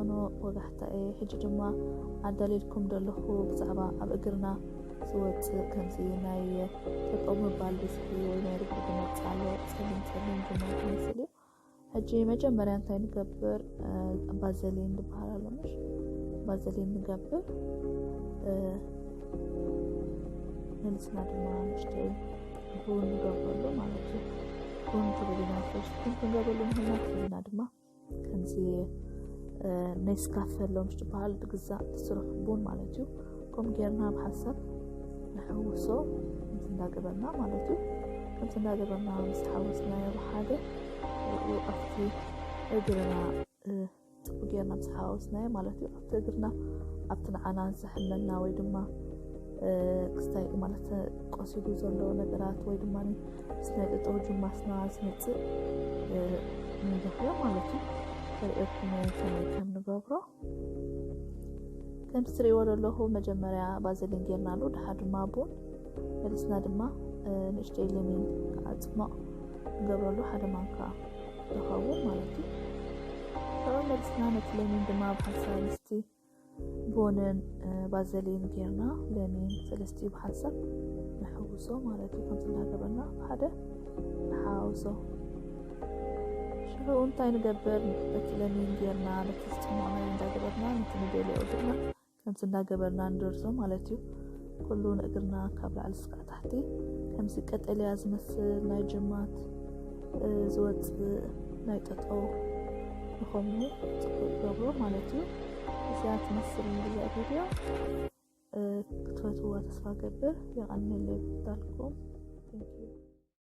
ኖ ወጋሕታ እየ። ሕጂ ድማ ኣዳሊልኩም ዘለኹ ብዛዕባ ኣብ እግርና ዝወፅእ ከምዚ ናይ ጠጠው ምባል ብዝሒ ወይ ናይ ርግቢ ዝመፅእ ኣሎ፣ ፀሊም ፀሊም ድማ ዝመስል እዩ። ሕጂ መጀመርያ እንታይ ንገብር? እ፣ ባዘሊን ዝበሃል ኣሎ፣ ምሽ? ባዘሊን ንገብር። እ፣ መልስና ድማ ንእሽተይ ቡን ንገብረሉ ማለት እዩ። ቡን ትብልና ፈርስት ቡን ክንገብረሉ ንህና ትብልና ድማ ከምዚ፣ እ፣ ኔስካፈ ኣሎ፣ ምሽ ዝበሃል ዝግዛእ ዝስራሕ ቡን ማለት እዩ። ከምኡ ጌርና ብሓንሳብ ንሕውሶ ከምዚ እንዳገበርና ማለት እዩ። ከምዚ እንዳገበርና ምስ ሓወስናዮ ብሓደ፣ ኣብቲ እግርና፣ እ፣ ጽቡቅ ጌርና ምስ ሓወስናዮ ማለት እዩ። ኣብቲ እግርና፣ ኣብቲ ንዓና ዘሕመና ወይ ድማ፣ እ፣ ክስታይ ማለት ቆሲሉ ዘሎ ነገራት ወይ ድማ ምስ ናይ ጠጠው ጅማትና ዝመጽእ፣ እ፣ ንበኽዮ ማለት እዩ። ከርእየኩም ከመይ ከም ንገብሮ። ከምቲ ትርእይዎ ዘለኹ መጀመርያ ባዘሊን ጌርናሉ፣ ድሓር ድማ ቡን፣ መሊስና ድማ፣ እ፣ ንእሽተይ ለሚን ከዓ ጽሟቕ ንገብረሉ፣ ሓደ ማንካ ዝኸውን ማለት እዩ። ሽዑ መሊስና ነቲ ለሚን ድማ ብሓንሳብ ምስቲ ቡንን፣ እ፣ ባዘሊን ጌርና ለሚን ሰለስቲኡ ብሓንሳብ ንሕውሶ ማለት እዩ። ከምዚ እንዳገበርና ብሓደ ንሓውሶ። ሽዑ እንታይ ንገብር? በቲ ለሚን ጌርና፣ በቲ ዝጽሞቕናዮ እንዳገበርና፣ ነቲ ንደልዮ እግርና ከምዚ እንዳገበርና ንደርዞ ማለት እዩ። ኩሉ ንእግርና ካብ ላዕሊ እስካዕ ታሕቲ ከምዚ ቀጠልያ ዝመስል ናይ ጅማት፣ እ፣ ዝወጽእ ናይ ጠጠው ንኸምኡ ጽቡቅ ይገብሮ ማለት እዩ። እዚኣ ትመስል እዛ ቪድዮ፣ እ፣ ክትፈትውዋ ተስፋ ገብር። የቐንየለይ ብታልኩም። Thank you።